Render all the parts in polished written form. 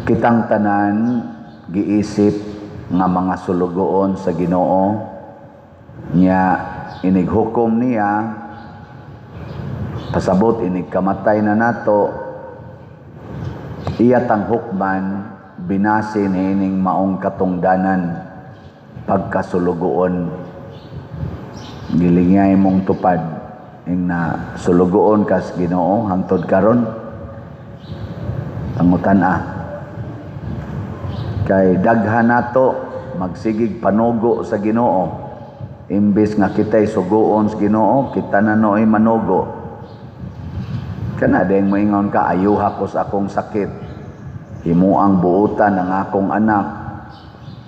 Kitang tanan giisip nga mga sulugoon sa Ginoo nya, inig hukom niya, pasabot inig kamatay na nato, iya tang hukman binase niining maong katungdanan, pagkasulugoon. Gilingay mong tupad ing na sulugoon kas Ginoo hangtod karon? Pangutan-a. Kay daghan nato magsigig panugo sa Ginoo. Imbes nga kita'y suguon sa Ginoo, kita na nooy manugo. Kana dayong moingon ka, "Ayuha ko sa akong sakit. Himuang buutan ang akong anak.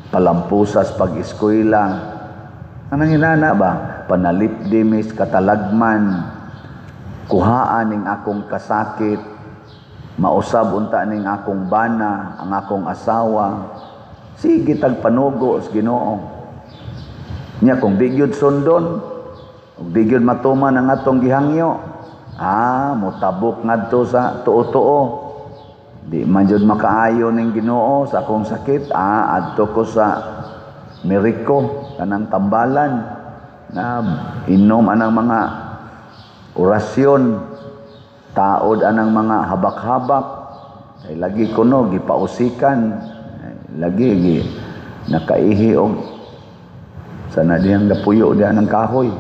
Palampusas pag-eskwela." Anong inana ba? "Panalipdi mis katalagman. Kuhaan ning akong kasakit. Mausab unta ning akong bana, ang akong asawa." Sige tag panugo sa Ginoo. Nya kung di gyud sundon, ug di gyud matuman ang atong gihangyo, motabok ngadto sa tuo-tuo. "Di man jud makaayo ning Ginoo sa akong sakit, adto ko sa Meriko, kanang tambalan na inom anang mga orasyon, taod anang mga habak-habak, ay lagi kuno gipausikan, ay, lagi gi nakaihi og sana diyang gapuyo diyan ng kahoy."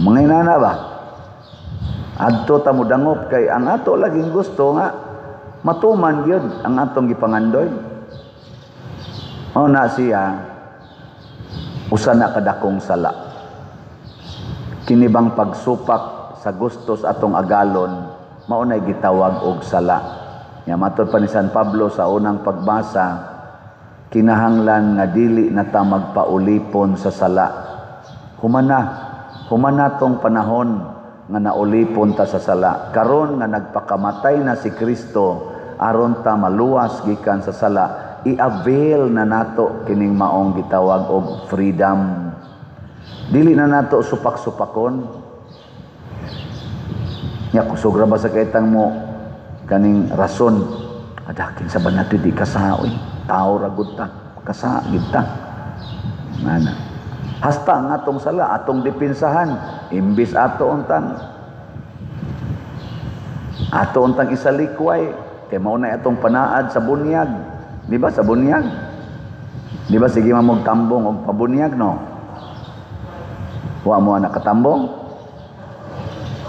Mga inana ba? Adto ta mo dangop kay ang ato laging gusto nga matuman gyud ang atong gipangandoy. O na siya usa na kadakong sala. Kini bang pagsupak sa gusto sa atong agalon, mao nay gitawag og sala. Nya matod pa ni San Pablo sa unang pagbasa, kinahanglan nga dili na ta magpaulipon sa sala. Humana, humana tong panahon nga naulipon ta sa sala. Karon nga nagpakamatay na si Kristo aron ta maluwas gikan sa sala, i-avail na nato kining maong gitawag og freedom. Dili na nato supak-supakon. Nya kusog ra ba sa kaitang mo kaning rason, "Adakin sa ba nato di kasaoy, tao ra gud ta, kasa gid ta." Mana. Hasta ang atong sala, atong depensahan, imbis ato untang isalikway kay mao na atong panaad sa bunyag. Di ba sa bunyag? Di ba sige man tambong og pabunyag, no? Wa mo anak katambong?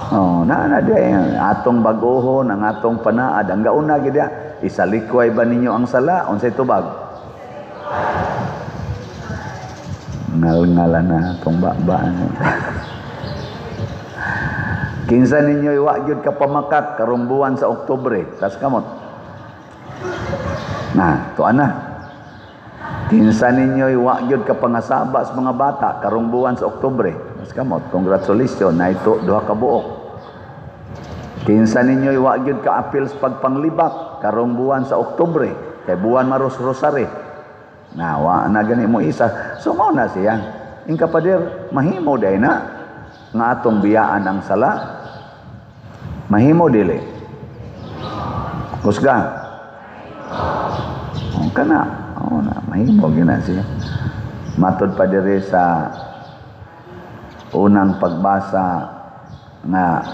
Oh, na na di atong bag-ohon ang atong panaad ang gauna gid ya, "Isalikway ba ninyo ang sala?" Unsay tubag? Ngal-ngala na atong ba. Kinsa ninyo wa gyud kapamakat karong buwan sa Oktubre? Tas kamot. Na, tuan na. Kinsa ninyo wa gyud kapangasaba sa mga bata karong buwan sa Oktubre? Tas kamot. Congratulations, na ito duha ka buok. Kinsa ninyo wa gyud kaapil sa pagpanglibak karong buwan sa Oktubre? Kay buwan maros rosary. Na wa na gani mo isa. So mao na siya. Ingka pader, mahimo day na nga atong biyaan ang sala. Mahimo dili? Kusga. Oh, kana. Oh, na mahimo gina siya. Matod pa diri sa unang pagbasa nga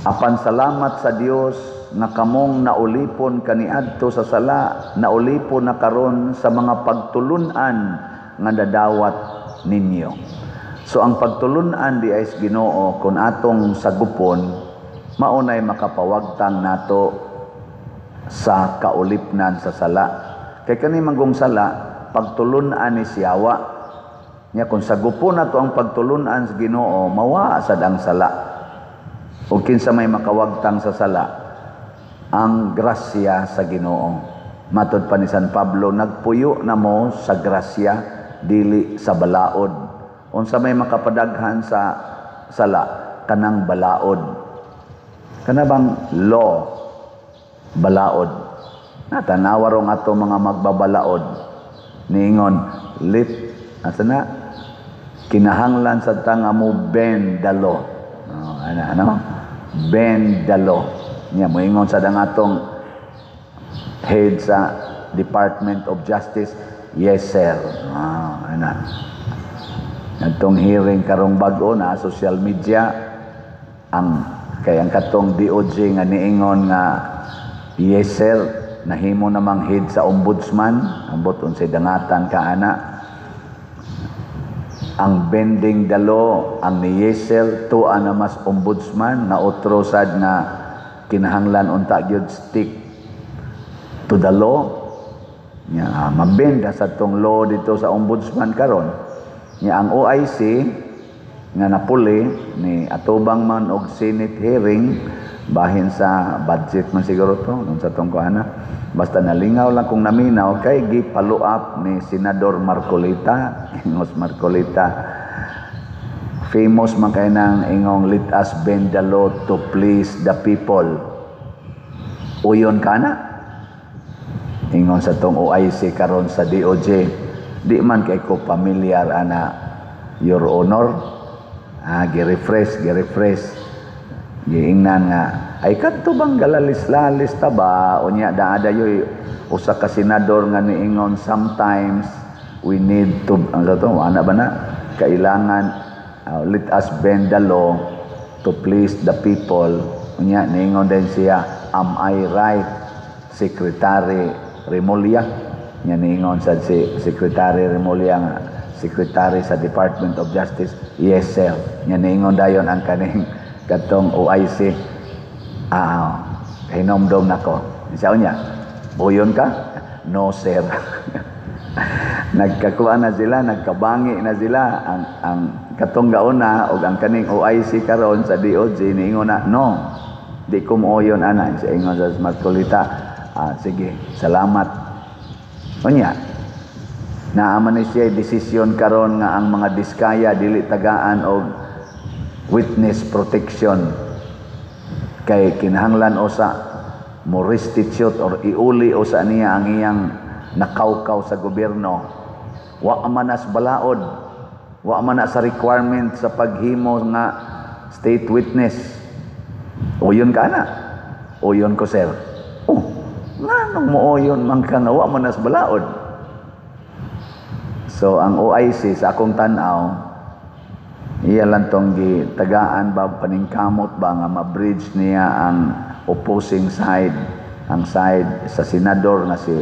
apan salamat sa Dios nga kamong naulipon kaniadto sa sala, naulipon na karon sa mga pagtulunan nga dadawat ninyo. So ang pagtulunan di ay sa Ginoo, kung atong sagupon, maunay makapawagtang nato sa kaulipnan sa sala. Kay kani manggong sala, pagtulunan ni siyawa. Nya kung sagupon nato ang pagtulunan sa Ginoo, mawa sad ang sala. O kinsa may makawagtang sa sala? Ang grasya sa Ginoo. Matod pa ni San Pablo, nagpuyo na mo sa grasya, dili sa balaod. Unsa may makapadaghan sa sala? Kanang balaod. Kana bang law? Balaod. Natanawa rong ato mga magbabalaod. Niingon, lit, asa na? Kinahanglan sa tanga mo bend the law. Oh, ano, ano? Bend the law. Nya moingon sa atong head sa Department of Justice, "Yes, sir." Ah, ana. Atong hearing karong bag-o na social media, ang kay ang katong DOJ nga niingon nga "Yes, sir," nahimo namang head sa ombudsman. Ambot unsay dangatan ka ana. Ang bending the law, ang ni "Yes, sir" tuwa na mas ombudsman na otro sad nga kinahanglan unta gyud stick to the law. Nya mabenda sa tong law dito sa ombudsman karon. Nya ang OIC nga napuli ni atubang man og Senate hearing, bahin sa budget man siguro to unsa tong kuana, basta nalingaw lang kung naminaw kay gi-follow up ni Senador Marcoleta. Ingos Marcoleta, famous man kay nang ingong "Let us bend the law to please the people." "Uyon ka na," ingon sa tong OIC karon sa DOJ. "Di man kay ko familiar ana, Your Honor." Ah, gi-refresh, gi-refresh, giingnan nga ay kadto bang galalis-lalis ta ba. Unya daa dayoy usa ka senador nga niingon, "Sometimes we need to," ano to, ana ba na kailangan, "Let us bend the law to please the people." Unya niingon din siya, "Am I right, Secretary Remulla?" Nya niingon sad si Secretary Remulla nga Secretary sa Department of Justice, "Yes, sir." Nya niingon dayon ang kaning katong OIC, "Ah, hinomdom nako." Siya niya, "Buyon ka?" "No, sir." Nagkakuha na sila, nagkabangi na sila. Ang katong gauna og ang kaning OIC karon sa DOJ niingon na, "No, di ko mooyon ana." Siya ingon sa Marcoleta, "Ah, sige, salamat." Unya, naaman ni siya desisyon karon nga ang mga Diskaya dili tagaan og witness protection kay kinahanglan usa mo restitute or iuli usa niya ang iyang nakawkaw sa gobyerno. Wa man as balaod, wa man na sa requirement sa paghimo nga state witness. "Uyon ka na?" "Uyon ko, sir." Oh, nganong mooyon man ka nga wa man as balaod? So ang OIC, sa akong tan-aw, iya lang tong gitagaan ba, paningkamot ba nga ma-bridge niya ang opposing side, ang side sa senador nga si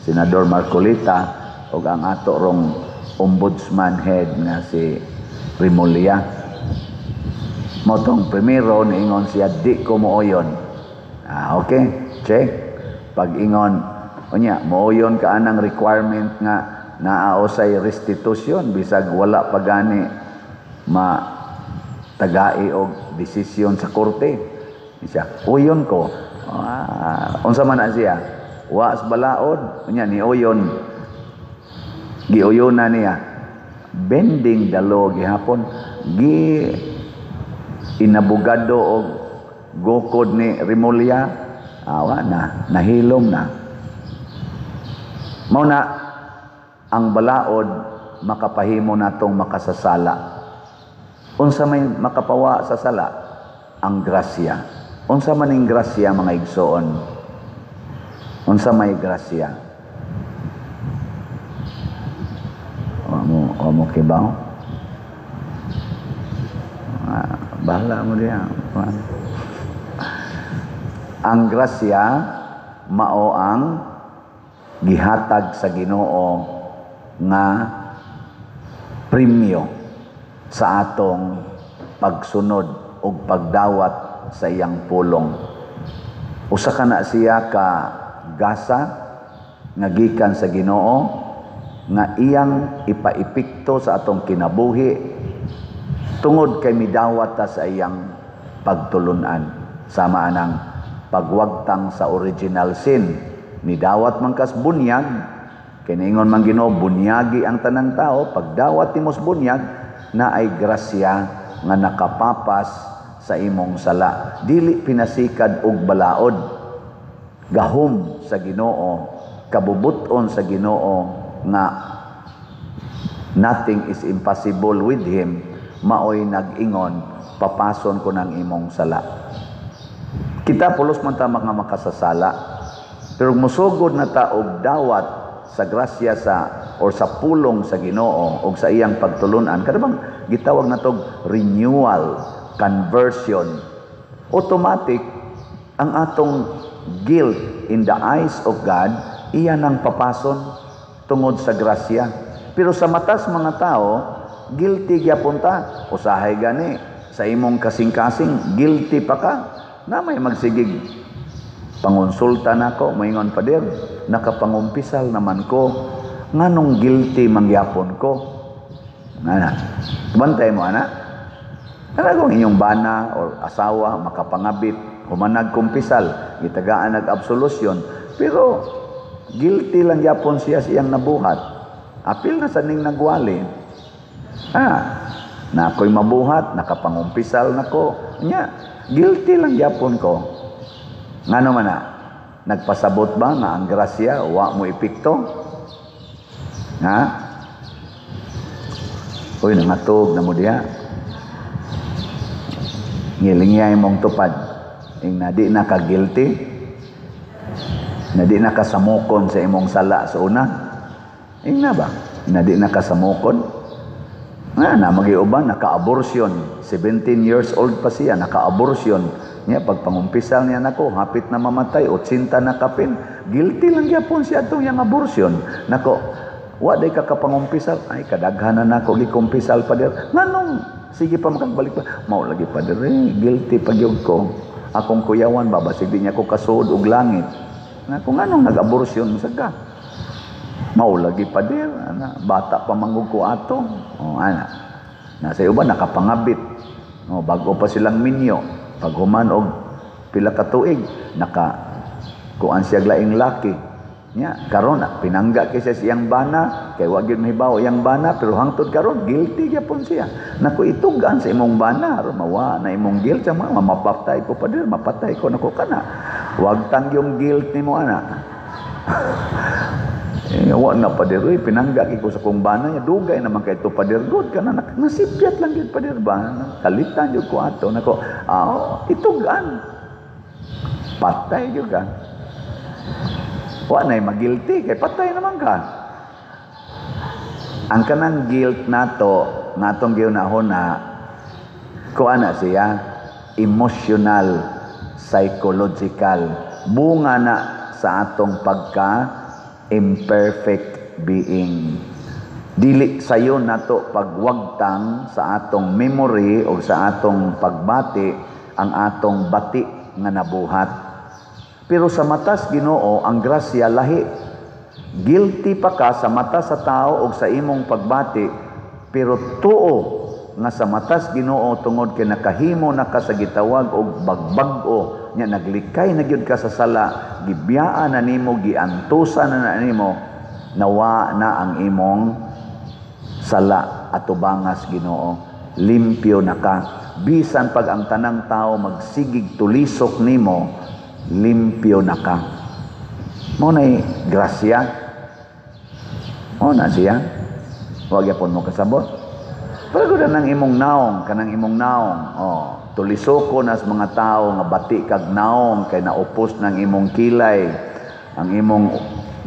Senador Marcoleta ug ang ato rong ombudsman head nga si Remulla. Mao tong primero niingon siya, "Di ko mooyon." Ah, okay, check. Pag ingon unya mooyon ka anang requirement nga naa usay restitution bisag wala pa gani ma tagai og desisyon sa korte. Siya, "Uyon ko." Ah, unsa man na siya? Wa sa balaod, unya ni uyon. Giuyon na niya. Bending the law gihapon, gi inabogado og gukod ni Remulla, awa na, nahilom na. Mao na ang balaod makapahimo natong makasasala. Unsa may makapawa sa sala? Ang grasya. Unsa man ning grasya, mga igsoon? Unsa may grasya? Wa mo kibaw? Ah, bahala mo diya. Ang grasya mao ang gihatag sa Ginoo nga premyo sa atong pagsunod o pagdawat sa iyang pulong. Usa ka na siya ka gasa nga gikan sa Ginoo nga iyang ipaepekto sa atong kinabuhi tungod kay midawat ta sa iyang pagtulunan. Sama anang pagwagtang sa original sin, nidawat man kas bunyag, kay niingon man Ginoo bunyagi ang tanang tao. Pagdawat nimos bunyag, na ay grasya nga nakapapas sa imong sala. Dili pinasikad og balaod, gahom sa Ginoo, kabubuton sa Ginoo nga nothing is impossible with Him, maoy nag-ingon, "Papason ko ng imong sala." Kita pulos man ta mga makasasala. Pero musugod na ta og dawat sa grasya sa or sa pulong sa Ginoo og sa iyang pagtulunan, kada bang gitawag natog renewal, conversion, automatic ang atong guilt in the eyes of God iya nang papason tungod sa grasya. Pero sa matas mga tao, guilty gyapon ta. Usahay gani sa imong kasing-kasing, guilty pa ka. Na may magsigig pangonsulta nako, moingon, "Pader, nakapangumpisal naman ko, nganong guilty mangyapon ko?" Ana, bantay mo ana. Ana kung inyong bana or asawa makapangabit, human nagkumpisal, gitagaan nag absolution, pero guilty lang gyapon siya sa iyang nabuhat. Apil na sa ning nagwali. Ah, na ako'y mabuhat, nakapangumpisal nako. Nya, guilty lang gyapon ko. Ngano man na? Nagpasabot ba nga ang grasya wa mo epekto? Ha? Uy, nangatog na mo diha. Ngilingiyay mong tupad. Ing na di na ka guilty, na di na ka samukon sa imong sala sa una. Ing na ba? Na di na ka samukon? Nga na magiuban, naka-abortion. 17 years old pa siya, naka-abortion. Niya, pag pangumpisal niya nako, hapit na mamatay, 80 na kapin. Guilty lang gyapon siya atong yang abortion. Nako, wa day ka kapangumpisal. "Ay, kadaghan na nako gikumpisal, pader. Nganong sige pa makagbalik pa?" "Mao lagi, pader, eh, guilty pa gyud ko. Akong kuyawan ba, basig di niya ko kasuod og langit." Nako, nganong nag-abortion sa ka? "Mao lagi, pader, ana, bata pa manggug ko ato." Oh, ana. Nasa uban nakapangabit. Oh, bago pa silang minyo. Paghuman og pila ka tuig, naka kuan siya laing laki. Nya, karon pinangga kay siya siyang bana, kay wa gyud mahibaw iyang bana, pero hangtod karon guilty gyapon siya. Naku, itugan sa imong bana aron mawa na imong guilt. Sa mga "Mapatay ko, pader, mapatay ko." Naku, kana. Wag tang yung guilt nimo ana. Eh, wa na, pader, uy, pinangga ko sa kong bana niya, dugay naman kay to, pader, good ka na, nasipyat lang gyud, pader ba, kalitan gyud ko ato. Nako, ah, itugan. Patay gyud ka. Wa na magilty kay patay naman ka. Ang kanang guilt nato, natong giunahon na kuan na siya, emotional, psychological, bunga na sa atong pagka imperfect being. Dili sayo nato pagwagtang sa atong memory o sa atong pagbati ang atong bati nga nabuhat. Pero sa matas Ginoo, ang grasya lahi. Guilty pa ka sa mata sa tao o sa imong pagbati, pero tuo nga sa matas Ginoo, tungod kay nakahimo na ka sa gitawag og bagbag-o nya, naglikay na gyud ka sa sala, gibiyaan na nimo, giantusan na na nimo, nawa na ang imong sala atubangas Ginoo, limpyo na ka. Bisan pag ang tanang tao magsigig tulisok nimo, limpyo na ka. Mo nay grasya, mo na siya. Wa gyapon mo kasabot. Pero gud nang imong naong, kanang imong naong, oh, tulisoko nas mga tao nga bati kag naong kay naupos ng imong kilay, ang imong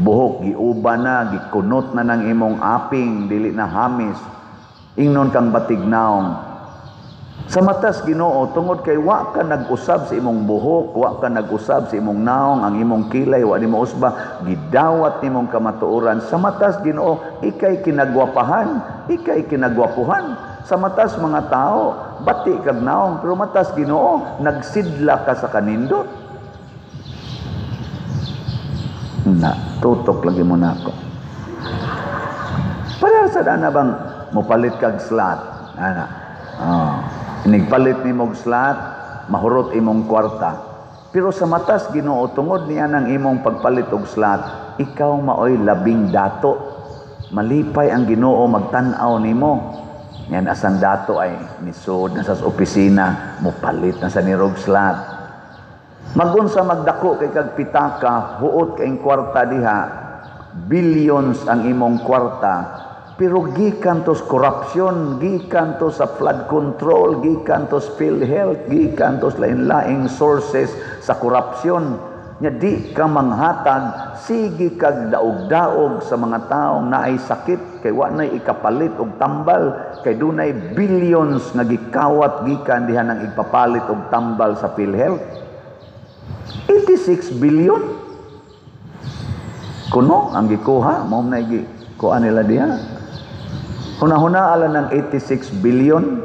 buhok giuba na, gikunot na ng imong aping, dili na hamis. Ingnon kang batig naong. Sa matas Ginoo, tungod kay wa ka nag-usab sa imong buhok, wa ka nag-usab sa imong naong, ang imong kilay wa nimo usba, gidawat nimong kamatuoran. Sa matas Ginoo, ikay kinagwapahan, ikay kinagwapuhan. Sa matas mga tao, bati kag naong, pero matas Ginoo, nagsidla ka sa kanindot. Na, tutok lagi mo na ako. Para sa dana bang mopalit kag slot, ana. Oh. Inigpalit nimo og slot, mahurot imong kwarta. Pero sa matas Ginoo, tungod niya ng imong pagpalit og slot, ikaw maoy labing dato. Malipay ang Ginoo magtan-aw nimo. Yan asan dato ay nisod na sa opisina, mopalit na sa nirog slot. Magunsa magdako kay kag pitaka, huot kay kwarta diha, billions ang imong kwarta, Pero gikan to sa corruption, gikan to sa flood control, gikan to sa PhilHealth, gikan to sa lain-laing sources sa corruption. Nya di ka manghatag, sige kag daog-daog sa mga taong naay sakit kay wa nay ikapalit og tambal, kay dunay billions nga gikawat gikan diha nang ipapalit og tambal sa PhilHealth. 86 billion kuno ang gikuha, mao na gikuha nila diha. Huna-huna ala ng 86 billion,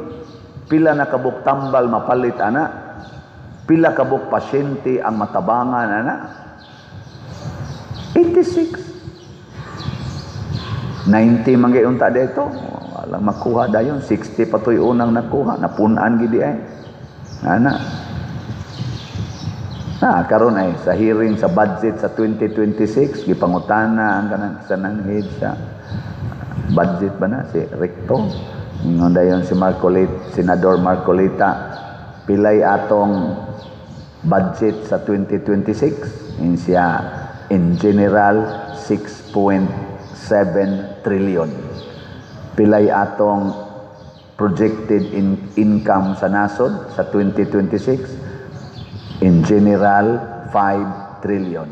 pila na kabuk tambal mapalit ana? Pila kabuk pasyente ang matabangan ana? 86. 90 man gyud unta dito. Walang makuha dayon, 60 pa to'y unang nakuha, napunan gid ay. Ana. Na karon ay sa hearing sa budget sa 2026, gipangutana ang kanang isa nang head sa budget ba na si Recto. Ingon dayon si Marcoleta, Senador Marcoleta, "Pilay atong budget sa 2026?" In siya, "In general, 6.7 trillion." "Pilay atong projected income sa nasod sa 2026?" "In general, 5 trillion."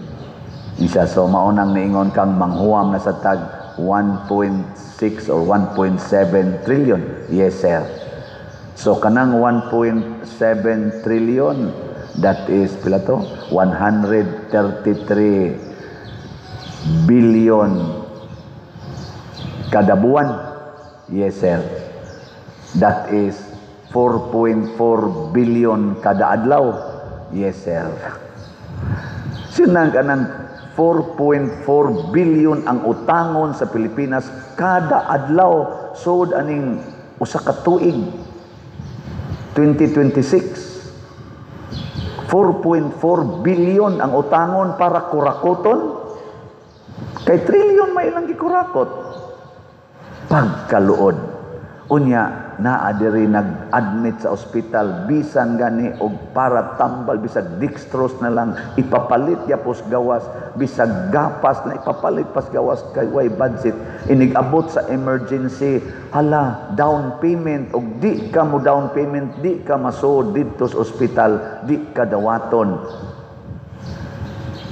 Isa, "So maunang niingon kang manghuam na sa tag 1.6 or 1.7 trillion?" "Yes, sir." "So kanang 1.7 trillion, that is pila to? 133 billion kada buwan?" "Yes, sir." "That is 4.4 billion kada adlaw?" "Yes, sir." Sinang kanang 4.4 billion ang utangon sa Pilipinas kada adlaw sud aning usa ka tuig, 2026, 4.4 billion ang utangon para kurakoton, kay trillion may ilang gikurakot. Pagkaluod. Unya naa diri nag-admit sa ospital, bisan gani og para tambal, bisag dextrose na lang ipapalit ya pos gawas, bisag gapas na ipapalit pas gawas, kay way budget. Inig-abot sa emergency, hala, down payment, og di ka mo down payment, di ka masuod didto sa ospital, di ka dawaton.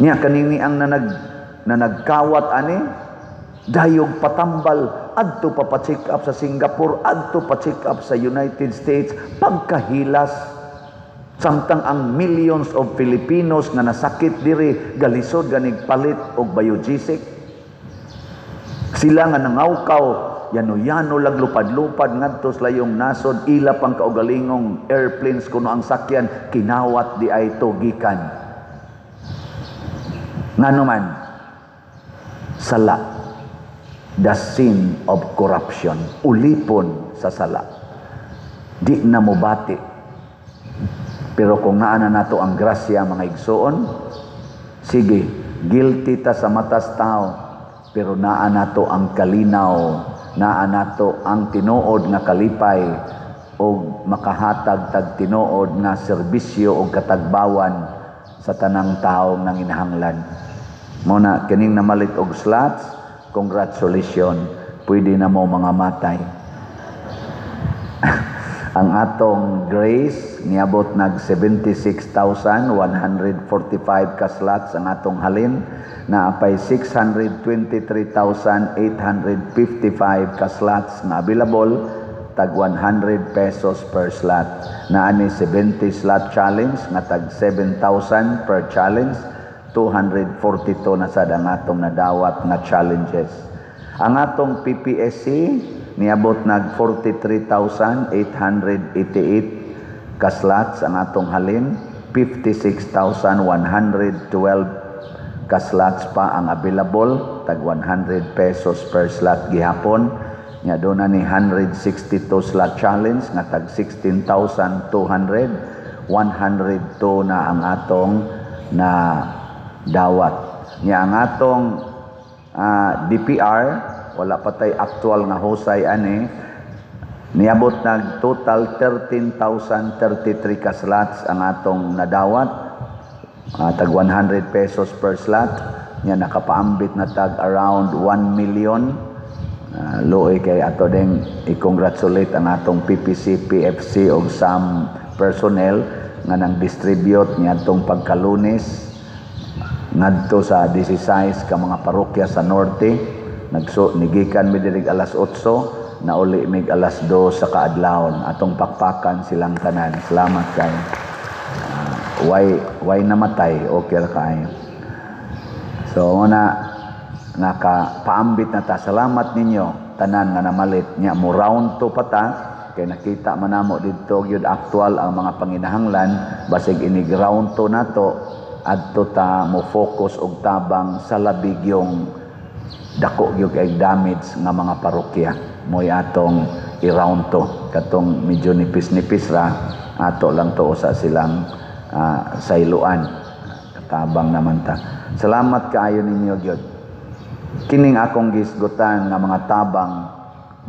Nya kanini ang na nagkawat ani, dayog patambal, adto pa pa-check up sa Singapore, adto pa check up sa United States, pagkahilas. Samtang ang millions of Filipinos nga nasakit diri galisod ganig palit og Biogesic. Sila nga nangawkaw, yano-yano lag lupad-lupad ngadto sa layong nasod, ila pang kaugalingong airplanes kuno ang sakyan kinawat di ay to gikan. Ngano man? Sala, the sin of corruption, ulipon sa sala. Di na mobati. Pero kung naa na nato ang grasya, mga igsoon, sige, guilty ta sa matas tao, pero naa nato ang kalinaw, naa nato ang tinuod nga kalipay og makahatag tag tinuod nga serbisyo og katagbawan sa tanang tawo nanginahanglan. Mao na kining namalit og slots, congratulations, pwede na mo mga matay. Ang atong Grace niabot nag 76,145 ka slots ang atong halin, na apay 623,855 ka slots nga available, tag 100 pesos per slot. Naa ni 70 slot challenge nga tag 7,000 per challenge, 242 na sad ang atong nadawat nga challenges. Ang atong PPSC niabot nag 43,888 ka slots ang atong halin, 56,112 ka slots pa ang available, tag 100 pesos per slot gihapon. Nya doon na ni 162 slot challenge nga tag 16,200, 102 na ang atong na dawat. Nya ang atong DPR, wala pa tay actual nga husay ani, niabot nag total 13,033 ka slots ang atong nadawat, tag 100 pesos per slot. Nya nakapaambit na tag around 1 million. Luoy kay ato ding i-congratulate ang atong PPC, PFC og SAM personnel nga nang distribute niadtong pagkalunes ngadto sa 16 ka mga parokya sa norte. Nagso nigikan mi diri alas 8, nauli mig alas 2 sa kaadlawon. Atong pakpakan silang tanan. Salamat kay way namatay, okay ra kaayo. So una naka paambit na ta. Salamat ninyo tanan nga namalit nya. Mo round 2 pa ta kay nakita man namo didto gyud aktual ang mga panginahanglan. Basig inig round 2 nato, adto ta mo focus og tabang sa labi gyung dako gyud kay damage nga mga parokya. Mo'y atong i-round 2. Katong medyo nipis-nipis ra, ato lang to sa silang sayloan. Katabang naman ta. Salamat kaayo ninyo gyud. Kining akong gisgutan nga mga tabang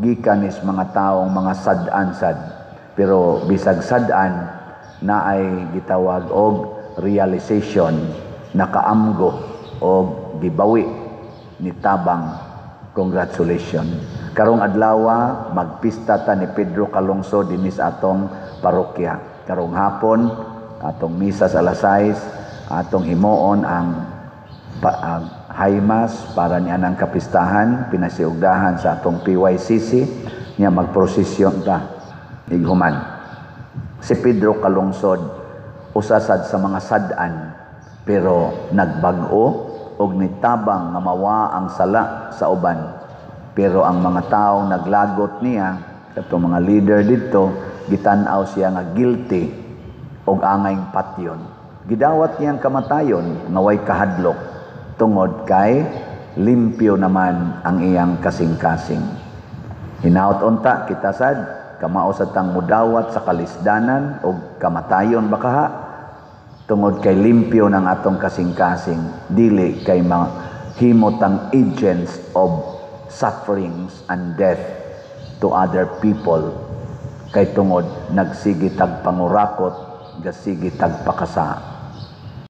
gikan is mga taong mga sad-an sad, pero bisag sad-an, naay gitawag og realization, nakaamgo og gibawi ni tabang. Congratulations. Karong adlaw magpista ta ni Pedro Calungsod dinhi sa atong parokya. Karong hapon atong misa sa alas 6, atong himuon ang high mass para ni anang kapistahan, pinasiugdahan sa atong PYCC nya. Magprosesyon ta ighuman. Si Pedro Calungsod, usa sad sa mga sad-an, pero nagbag-o og nitabang nga mawa ang sala sa uban. Pero ang mga tawo naglagot niya, katong mga leader didto, gitan-aw siya nga guilty og angay patyon. Gidawat niyang kamatayon nga way kahadlok tungod kay limpyo naman ang iyang kasing-kasing. Hinaut unta kita sad kamao sa tang mudawat sa kalisdanan og kamatayon bakaha tungod kay limpyo ng atong kasing-kasing, dili kay mahimo tang agents of sufferings and death to other people kay tungod nagsige tag pangurakot, gasige tag pakasa.